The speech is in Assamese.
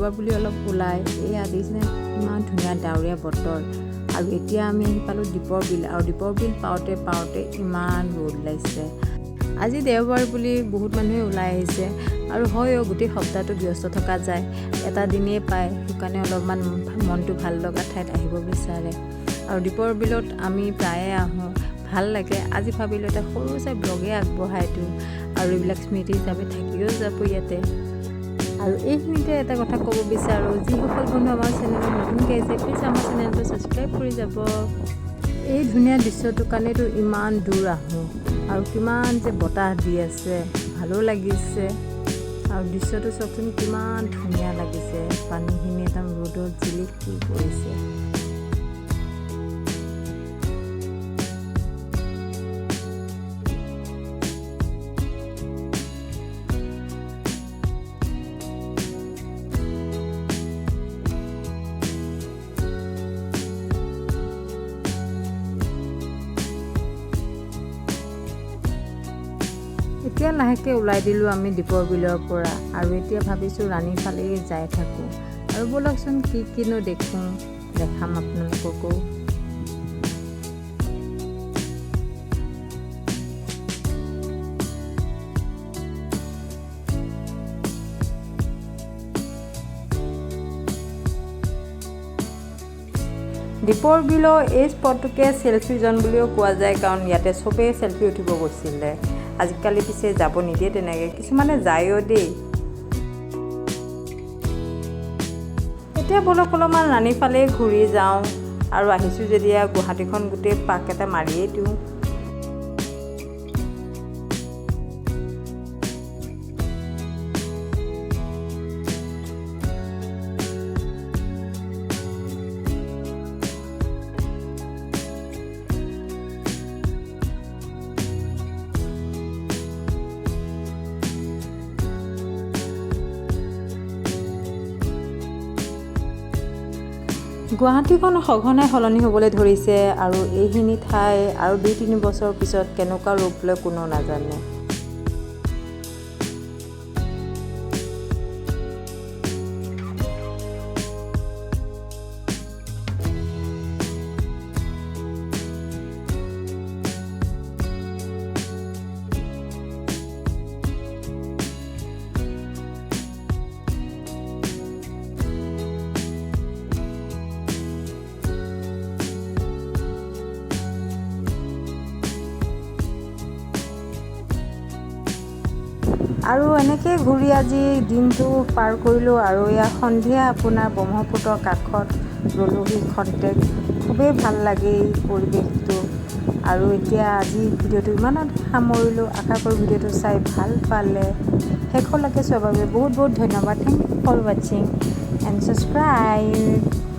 দেওবাৰ বুলি অলপ ওলাই। এয়া দেখিছেনে, ইমান ধুনীয়া ডাৱৰীয়া বতৰ। আৰু এতিয়া আমি আহি পালোঁ দীপৰ বিল। আৰু দীপৰ বিল পাওঁতে পাওঁতে ইমান ৰ'দ ওলাইছে। আজি দেওবাৰ বুলি বহুত মানুহে ওলাই আহিছে। আৰু হয়ো, গোটেই সপ্তাহটো ব্যস্ত থকা যায়, এটা দিনেই পায়, সেইকাৰণে অলপমান মনটো ভাল লগা ঠাইত আহিব বিচাৰে। আৰু দীপৰ বিলত আমি প্ৰায়ে আহোঁ, ভাল লাগে। আজি ভাবিলোঁ এটা সৰু চাই ব্লগে আগবঢ়াই দিওঁ আৰু এইবিলাক স্মৃতি হিচাপে থাকিও যাব ইয়াতে। আৰু এইখিনিতে এটা কথা ক'ব বিচাৰোঁ, যিসকল বন্ধু আমাৰ চেনেলত নতুনকৈ আহিছে, প্লিজ আমাৰ চেনেলটো ছাবস্ক্ৰাইব কৰি যাব। এই ধুনীয়া দৃশ্যটোৰ কাৰণেতো ইমান দূৰ আহোঁ। আৰু কিমান যে বতাহ দি আছে, ভালো লাগিছে। আৰু দৃশ্যটো চাওকচোন, কিমান ধুনীয়া লাগিছে। পানীখিনি একদম ৰ'দত জিলিকি পৰিছে। এতিয়া লাহেকৈ ওলাই দিলোঁ আমি দীপৰ বিলৰ পৰা। আৰু এতিয়া ভাবিছোঁ ৰাণীৰ ফালেই যাই থাকোঁ। আৰু ব'লকচোন, কি কিনো দেখোঁ দেখাম আপোনালোককো। দীপৰ বিলৰ এই স্পটটোকে চেলফি জ'ন বুলিও কোৱা যায়, কাৰণ ইয়াতে চবেই চেলফি উঠিব গৈছিলে। আজিকালি পিছে যাব নিদিয়ে তেনেকৈ, কিছুমানে যায়ো দেই। এতিয়া ব'লক, অলপমান ৰাণীৰ ফালেই ঘূৰি যাওঁ। আৰু আহিছোঁ যেতিয়া গুৱাহাটীখন গোটেই পাক এটা মাৰিয়েই দিওঁ। গুৱাহাটীখন সঘনাই সলনি হ'বলৈ ধৰিছে আৰু এইখিনি ঠাই আৰু 2-3 বছৰৰ পিছত কেনেকুৱা ৰূপ লয় কোনেও নাজানে। আৰু এনেকেই ঘূৰি আজি দিনটো পাৰ কৰিলোঁ। আৰু এয়া সন্ধিয়া আপোনাৰ ব্ৰহ্মপুত্ৰৰ কাষত ৰ'লোহি খন্তেক। খুবেই ভাল লাগে এই পৰিৱেশটো। আৰু এতিয়া আজি ভিডিঅ'টো ইমানত সামৰিলোঁ। আশা কৰোঁ ভিডিঅ'টো চাই ভাল পালে। শেষলৈকে চোৱাৰ বাবে বহুত বহুত ধন্যবাদ। Thank you for watching and subscribe.